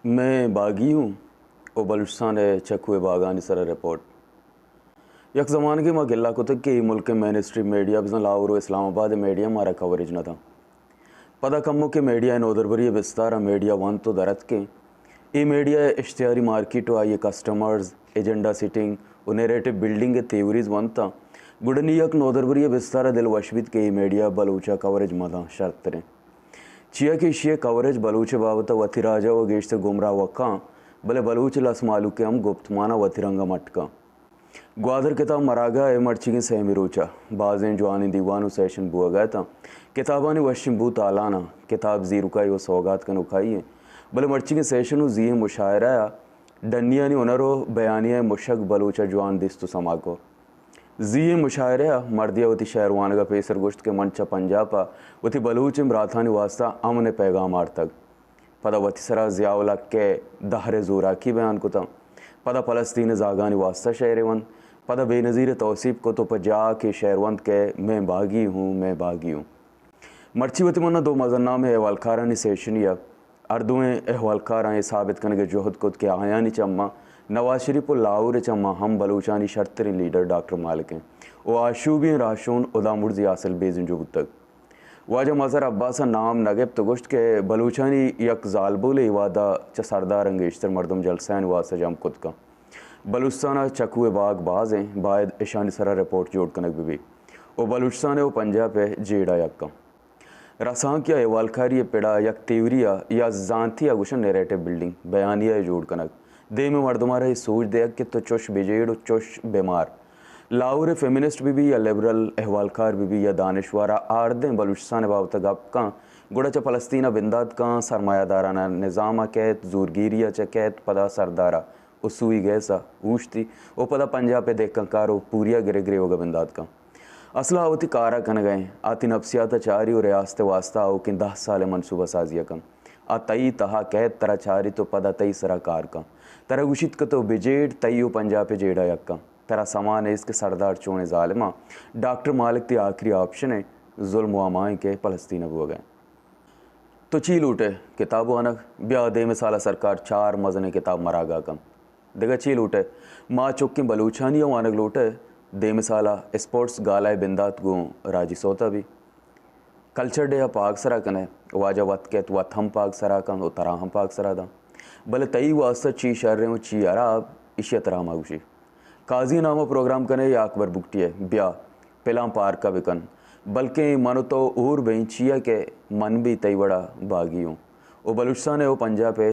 میں باگی ہوں و بلوچستان ء چکو ء باگانی سرا رپورٹ۔ یک زمانگے ما گلہ کتگ کہ اے ملک ء مین اسٹریم میڈیا بزاں لاہور و اسلام آباد ء میڈیا مارا کوریج نہ داں۔ پدا کموکیں میڈیا ء نودربری ء بستار ء میڈیا ونت و در اتکیں۔ اے میڈیا ء اشتہاری مارکیٹ و آئی ء کسٹمرز، ایجنڈا سیٹنگ و نیریٹو بلڈنگ ء تھیوریز ونت آں، گڑا نی یک نودربری ء بستار ء دل وش بیت کہ اے میڈیا بلوچ ء کوریج مہ داں شرتریں۔ چیا کہ ایشی ء کوریج بلوچ ء بابت ء وتی راج ء و گیشتر گمراہ وکاں، بلے بلوچ ء لس مہلوک ء ہم گپتمان ء وتی رنگ ء مٹ کاں۔ گوادر کتاب مراگہ ء مرچیگیں سیمی روچ ء بازیں جوانیں دیوان و سیشن بوہگ ء اتاں۔ کتابانی وشیں بو تالان ء کتاب زیرکائی و سوگات کنوکائی انت، بلے مرچیگیں سیشن و زیئیں مشاعرہ ء ڈنیانی ہنر و بیانیہ ء مشگ بلوچ ء جوان دیست و سما کو۔ زی اے مشاعرہ ء مردے ء وتی شئیر وانگ ء پیسر گوشت کہ من چہ پنجاپ ء وتی بلوچیں براتانی واستہ امن ء پیغام آرتگ۔ پدا وتی سرا ضیاء الحق ء دہر ء زوراکی بیان کتاں۔ پدا پلستین ء زاگانی واستہ شئیرے ونت۔ پدا بے نظیر ء توسیپ کت و پہ جاک ء شئیر ونت کہ میں باغی ہوں، میں باغی ہوں۔ مرچی وتی من ء دو مزن نامیں احوالکارانی سیشنی ء ہر دوئیں احوالکاراں اے ثابت کنگ ء جہد کت کہ آیانی چماں نواز شریف و لاہور ء چماں ہم بلوچانی شرتریں لیڈر ڈاکٹر مالک انت و آشوبی راہشون ہدا مرزی حاصل بیزنجو بوتگ۔ واجہ مظہر عباس ء نام نہ گپت و گوشت کہ بلوچانی یک زالبولے اے وہدا چہ سرداراں گیشتر مردم جلسہانی واستہ جم کت کن۔ بلوچستان ء چکو ء باگ باز انت، باید اشانی سرا رپورٹ جوڑ کنگ بہ بیت و بلوچستان ء و پنجاب ء جیڑہ یک انت۔ رسانکی ء احوالکاری ء پڑا یک تیوری ء یا زانتی ء گوشن نیریٹو بلڈنگ، بیانیہ ء جوڑ کنگ۔ دیم ء مردماں را اے سوج دیگ کہ تو چش بجیڑ و چش بمار۔ لاہور ء فیمنسٹ بہ بی یا لبرل احوالکار بہ بی یا دانشوار ء آردیں بلوچستان ء بابت ء گپ کن، گڑا چہ فلسطین ء بندات کن، سرمایہ دارانہ نظام ء کیت، زورگیری ء چہ کیت، پدا سردار ء و سوئی گیس ء اوشتی و پدا پنجاپ ء دہکان کار و پوریا گرے گریوگ ء بندات کن۔ اصل ء وتی کار ء کنگ ء انت، آ تی نفسیات ء چاری و ریاست ء واستہ آؤکیں دہ سال ء منصوبہ سازی ء کن۔ آ تئی تہا کیت، ترا چاریت و پدا تئی سرا کار کن۔ ترا گوشیت کہ تو بجیڑ، تئی و پنجاپ ء جیڑہ یک کن۔ ترا سما نیست کہ سردار چونیں ظالماں۔ ڈاکٹر مالک تی آخری آپشن ء ظلم و ہمائیں کہ فلسطین ء بوگ ء انت۔ تو چی لوٹ ئے؟ کتاب وانگ؟ بیا، دیمے سال ء سرکار چار مزنیں کتاب مراگہ کنت۔ دگہ چی لوٹ ئے؟ ما چکیں بلوچانی ء وانگ لوٹ ئے؟ دیمے سال ء اسپورٹس گالہ ء بندات گوں راجی سوت ء بی۔ کلچر ڈے ء پاگ سرا کن ئے، واجہ وت کیت، وت ہم پاگ سرا کنت و ترا ہم پاگ سرا داں۔ بلے تئی واستہ چی شریں و چی ہراب، ایشی ء ترا ما گوشی۔ قاضی ء نام ء پروگرام کن ئے یا اکبر بگٹی ء، بیا پلان پارک ء بکن، بلکیں من و تو ہور بئیں، چیا کہ من بھی تئی وڑا باغی ہوں و بلوچستان ء و پنجاب ء